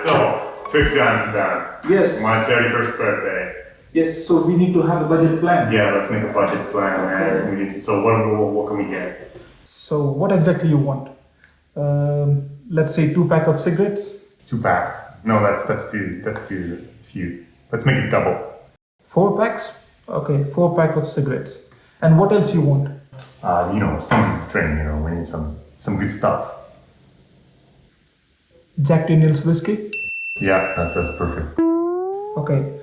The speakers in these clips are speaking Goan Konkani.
So trip to Amsterdam. Yes. My 31st birthday. Yes, so we need to have a budget plan. Yeah, let's make a budget plan. Okay. And we need, so what can we get? So what exactly you want? Let's say 2 pack of cigarettes. 2 pack. No, that's too few. Let's make it double. 4 packs? Okay, 4 pack of cigarettes. And what else you want? You know, something to drink, you know, we need some good stuff. Jack Daniel's whiskey? Yeah, that's perfect. Okay,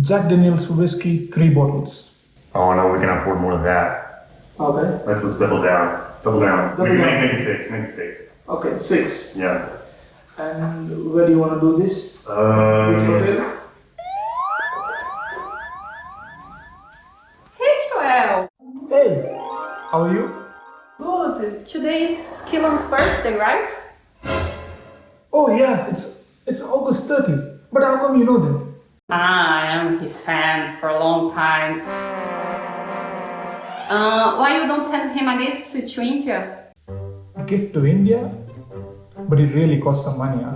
Jack Daniel's whiskey, 3 bottles. Oh no, we can afford more than that. Okay. Let's double down. Double down. Double down. Make it 6. Make it 6. Okay, 6. Yeah. And where do you want to do this? Which hotel? Hey, Joel. Hey, how are you? Good. Today is Kilon's birthday, right? Oh yeah, it's August 30. But how come you know that? I am his fan for a long time. Why you don't send him a gift to India? Gift to India? But it really costs some money, huh?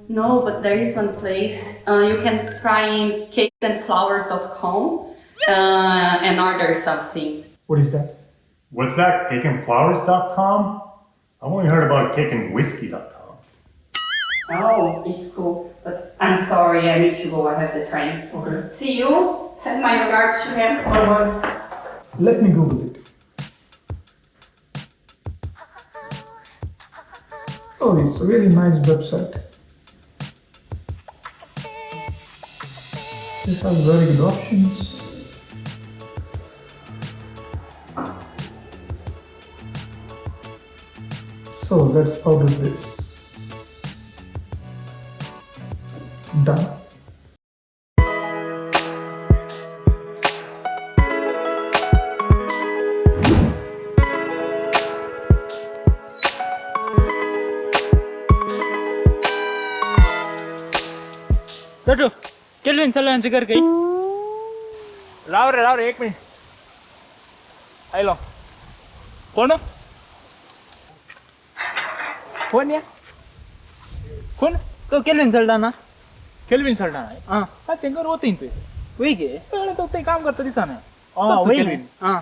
No, but there is one place. You can try in cakesandflowers.com and order something. What is that? What's that? Cakeandflowers.com? I've only heard about cakeandwhiskey.com. Oh, it's cool. But I'm sorry, I need to go. I have the train. Okay. See you. Send my regards to him. Bye-bye. Let me Google it. Oh, it's a really nice website. This has very good options. So let's order this. Done. Laddu, Kelvin चल जिगर गई. राव रे एक मिनिट. आयलो. कोण? कोण या? कोण? तो केल्विन चलता केल्विन सलडाना. हां. हा चेंगर होते ते. वय गे. तो ते काम करता दिसना. हां वय. केल्विन. हां.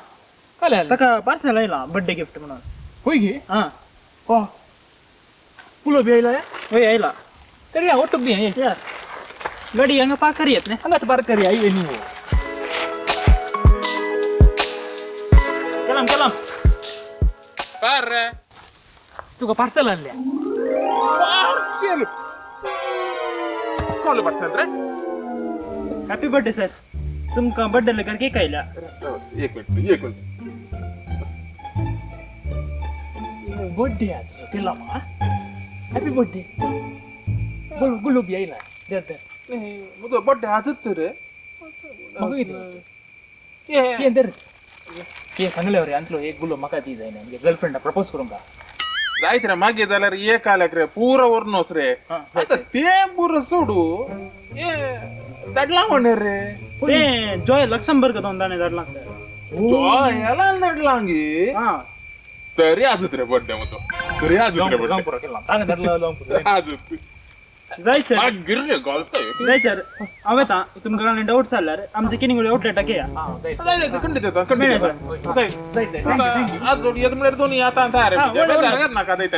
काय आलं? ताका पार्सल आयला बर्थडे गिफ्ट म्हणून. होय गे? हां. हो. पुलो बी आयला? वय आयला. तरी हा ओटक बी आहे. या गाडी हांगा पार्क करी येत न्ही. हांगाच पार्क करी आई न्ही. कलाम कलाम. कार रे. तुका पार्सल आणल्या. पार्सल? कोण पार्सल रे? Happy birthday sir. तुमकां बर्थडे कर केक आयला. एक मिनिट एक मिनिट. बर्थडे आज केला मा. Happy birthday. गुल गुलाबी आयला. दर दर. नाही म्हजो बर्थडे आजच रे. म्हाका कितें कितें दर के सांगले रे अंतलो एक गुलो म्हाका दी जायना म्हणजे गर्लफ्रेंडा प्रपोज करूंक का. जायत रे मागीर जाल्यार एक आल्याक रे पुरो व्हरनोस रे. आतां तें पुरो सोडू हे धाडलां कोणें रे? ते जॉय लक्समबर्ग दोन दाणे धाडलां सर. जॉयलान धाडलां गे. हां. तरी आजच रे बर्थडे म्हजो. तरी आजच रे बर्थडे. पुरो केला ताणें धाडला लावून पुरो. आजच. जाय सर. मागीर रे घालता. जाय सर. हांव येता तुमकां आनी डावट जाल्यार आमचे किनिंग आउटलेटाक येया. हां जायत जाय जाय खंडीत येता खंडीत येता. जाय जायत जायत. आज येत म्हळ्यार दोन्ही आतां तयार बेजार नाका जायत.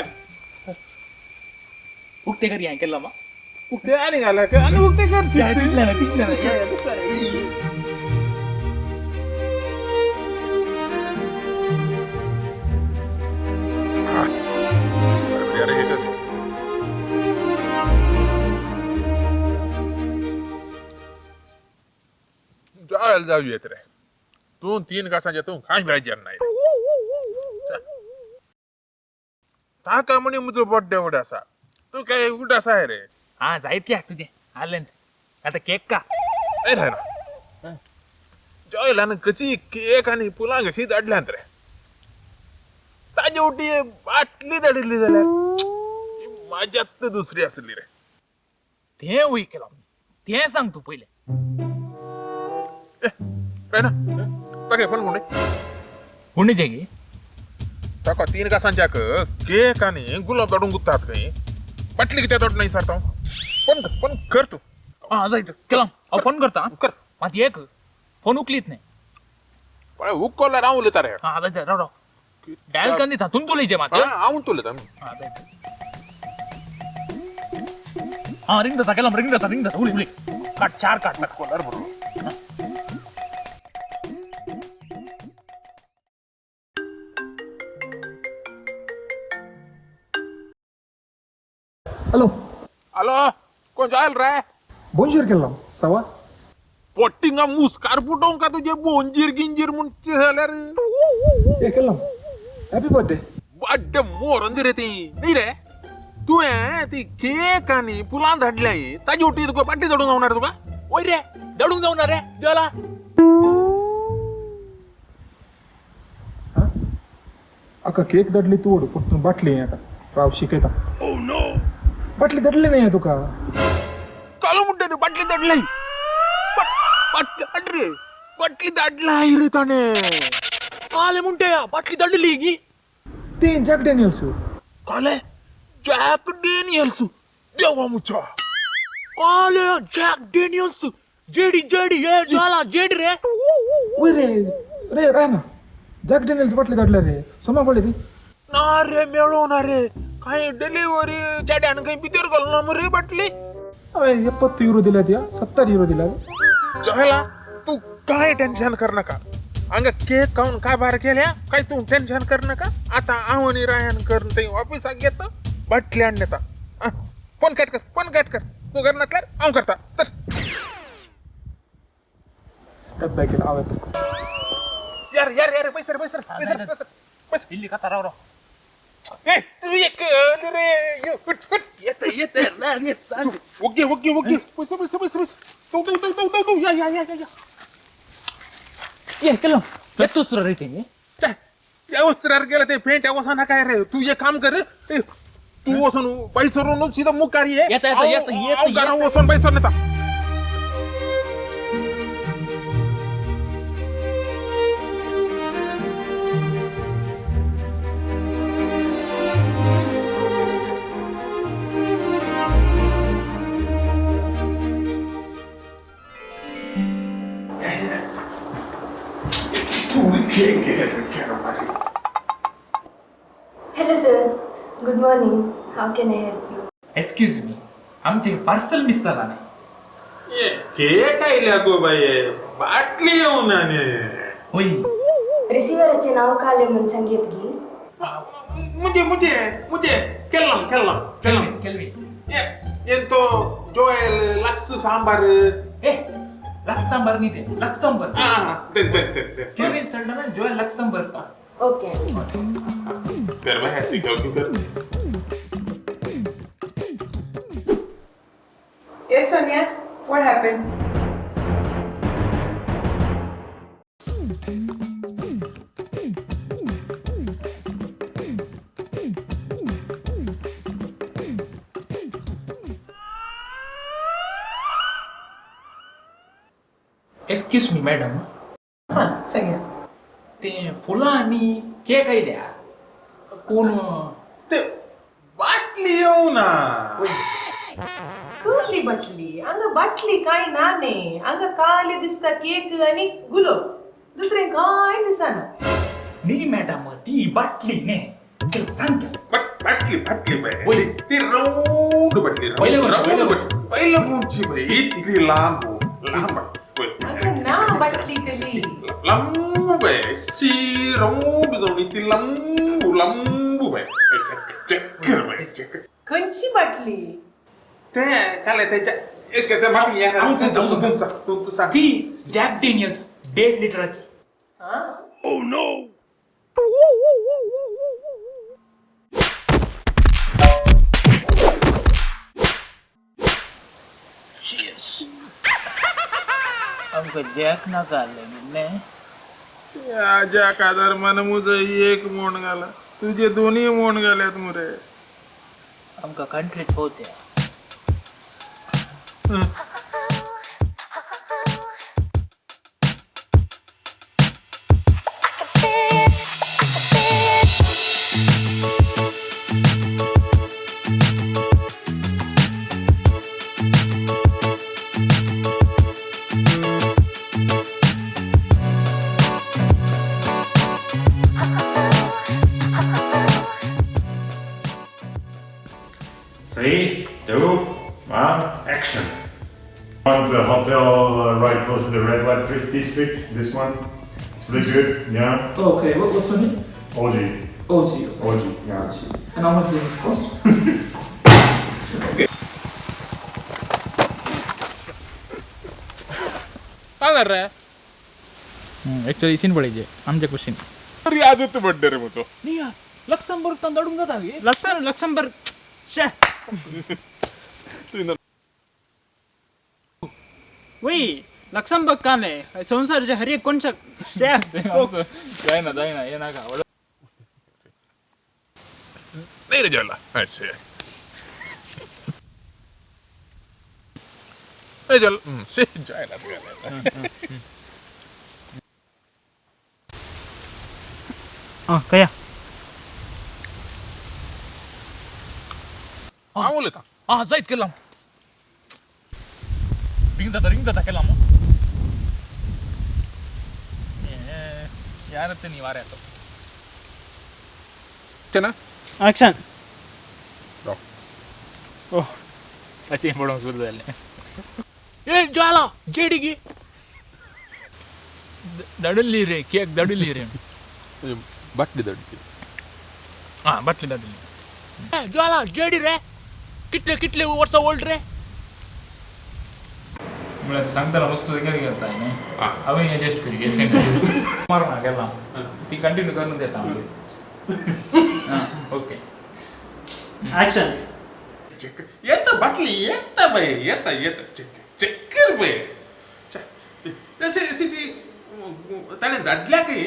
उक्ते करी हांवें केला मा. उक्ते आनी घाल्या आनी उक्ते कर. दिसलें ना दिसलें ना. जायल जाऊ येत रे. तूं 3 कासांचे तूं कांय बेजार नाही. ताका म्हणी म्हजो बर्थडे उड आसा. तूं काय उड आसा रे? हां जायत तुजें आलें आतां केक का. रे ना जॉयलान कशी केक आनी फुलां कशी धाडल्यांत रे. ताजे वटी बाटली धाडिल्ली जाल्यार मजाच दुसरी आसली रे. तें वय केलां तें सांग तूं पयलें. ना ताका फोन कोण कोणी जागी? ताका 3 कासांच्याक केक आनी गुलाब धाडूंक गुत्तात खंय. बाटली कित्याक धाडून नाही सारता? फोन कर, फोन कर तू. हा जायत केला हांव फोन करता. कर. मात एक फोन उखलीत न्ही. पळय उखल्यार हांव उलयता रे. हा जायत, राव राव, डायल कर दिता तुम उलयचें मात. हांव उलयता. हा जायत. हा रिंग जाता, केला रिंग जाता, रिंग जाता. उलय उलय, काट चार काट. कोल्यार बरोबर. हॅलो. हॅलो, कोण जॉयल रे? बोंजीर केला सवा. पोट्टिंगा मुस्कार फुटोवंक का तुजे बोंजीर गिंजीर म्हूण जाल्यार. ए केला, हॅपी बर्थडे. बड्डे मोरून दी रे ती. न्ही रे, तुवें ती केक आनी फुलां धाडल्याय, ताजी वटी तुका पाटी धाडूंक जावना रे तुका? वय रे, धाडूंक जावना रे देवला. आका केक धाडली तूं ओड पूण बाटली आका. राव शिकयता. बाटली धाडली नाही तुका? कालो म्हणटा रे, बाटली धाडल्याय. बाटली हाड रे, बाटली धाडलाय रे ताणें. काले म्हणटे बाटली धाडली गी. ते जॅक डॅनियल्स. काले जॅक डॅनियल्स, देवा मुच्या. काले जॅक डॅनियल्स, जेडी जेडी हे जाला जेडी रे. वय रे रे राय ना, जॅक डॅनियल्स बाटली धाडल्या रे. सोमा पडली ती. ना रे, मेळो ना रे. काय डिलिव्हरी चेड्यान खंय भितर घालना मरे बाटली. हांवें 70 युरो दिल्या ती, 70 युरो दिल्या. जॉयला, तू काय टेन्शन कर नका. हांगा केक खावन काबार केल्या काय तूं टेन्शन कर नका. आता हांव आनी रायान करून थंय ऑफिसाक घेता, बाटली हाडून येता. फोन कट कर, फोन कट कर. तूं करनासल्यार हांव करता तर. डब्या केला हांव येता. यार यार यार, पैसे रे, पैसे रे, पैसे रे, पैसे पैसे. इल्ली कथा, राव राव. ए तू एक रे, यो, उठ उठ. येत येत, सांग. ओके ओके ओके, पैसे पैसे पैसे पैसे. तू तू तू तू तू, या या या या. ये केलं येतोच रे ते. या वस्त्रार गेलं ते पेंट वसना काय रे. तू एक काम कर, ते तू वसून बैसरून सीधा मुखार ये. येता, येता, येता, येता, हांव घरा येता. वचून बैसरून येता. Hello sir, good morning. How can I help you? Excuse me, आमचे पार्सल मिस जाला नाही. केक आयल्या गो बाये, बाटली येवन आनी. होय. रिसिवराचे नाव काले म्हूण सांगयत गी? मुझे मुझे मुझे केल्लम केल्लम केल्लम. केल्विन. ये तो जोएल लक्स सांबार. ए लक्संबर्ग न्ही ते, लक्संबर्ग. हा, ते ते ते ते. केल्विन सरनाम जोएल लक्संबर्ग. ओके. कर बाय, कर कर. Yes, Sonia. What happened? Excuse me madam. हां, सांगा. ते फुलां आनी केक आयल्या पूण ते बाटली येवना. कसली बाटली? हांगा बाटली कांय ना न्ही. हांगा काले दिसता केक आनी गुलोब, दुसरें कांय दिसना. न्ही मॅडम, ती बाटली न्ही. सांग केलं. बाटली बाटली बाय, वय. ती राऊंड बाटली. पहिले राऊंड कोणची, पहिले बाटली, पहिले कोणची बाई, इतली लांब लांब वय. अच्छा ना बाटली तरी. लांब बाय, सी राऊंड जाऊन ती लांब लांब बाय. चक्कर बाय, चक्कर. खंयची बाटली? ते काले त्याच्या एक ते म्हाका येणार. हांव सांगता, हांव सांगता. तुमचा तूं सांग. ती जॅक डॅनियल्स 1.5 लिटराची. हां. आमकां जॅक नाका आसलें न्ही. ज्या कादार मन मुजो एक मोण घाला, तुझे दोन्ही मोण घाल्यात मुरे. आमकां कंट्रीत पोवत्या. Action. Want the hotel right close to the red light district. This one. It's really good. Yeah. Okay, what's the name? OG. OG. OG. Yeah. And how much does it cost? सांगा रे. एक्चुअली सीन पळयचे आमचे क्वेश्चन. तरी आजच बड्डे रे म्हजो. न्ही, लक्संबर्ग तान धाडूंक जाता गे. लक्समबर्ग शे. वय, लक्समबर्ग का नाही संसाराच्या हर एक कोणच्या शे. जायना जायना, हे नाका. नाही रे जेवला. अच्छा नाही जेवला से जेवायला. आं कया. हांव उलयतां. आं, जायत केलां. रिंग जाता, रिंग जाता, केलां. यार ते न्ही वाऱ्याचो. ते ना. ॲक्शन. ओ, अशें पडोवंक सुरू जालें. ए ज्वाला जेडी गी दडली रे, केक दडली रे. बाटली दडली. आं, बाटली दडली. ए ज्वाला जेडी रे, कितले कितले वर्सां ओल्ड रे. म्हळ्यार सांगताना वस्तू केली करता न्ही. हांवें एडजस्ट करी गेसिंग मारून केला, ती कंटिन्यू करून दिता हांव. ओके. ॲक्शन. चेक येता, बाटली येता बाय, येता येता. चेक चेकर बाय. अशी अशी ती ताणें धाडल्याकय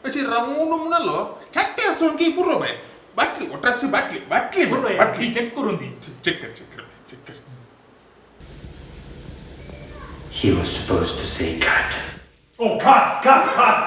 अशी रावंड म्हणलो छाटे आसून की पुरो बाय. बाटली ओटाशी बाटली बाटली बाटली. ती चेक करून दी. चेक कर, चेक कर, चेक कर. He was supposed to say cut. Oh, cut, cut, cut.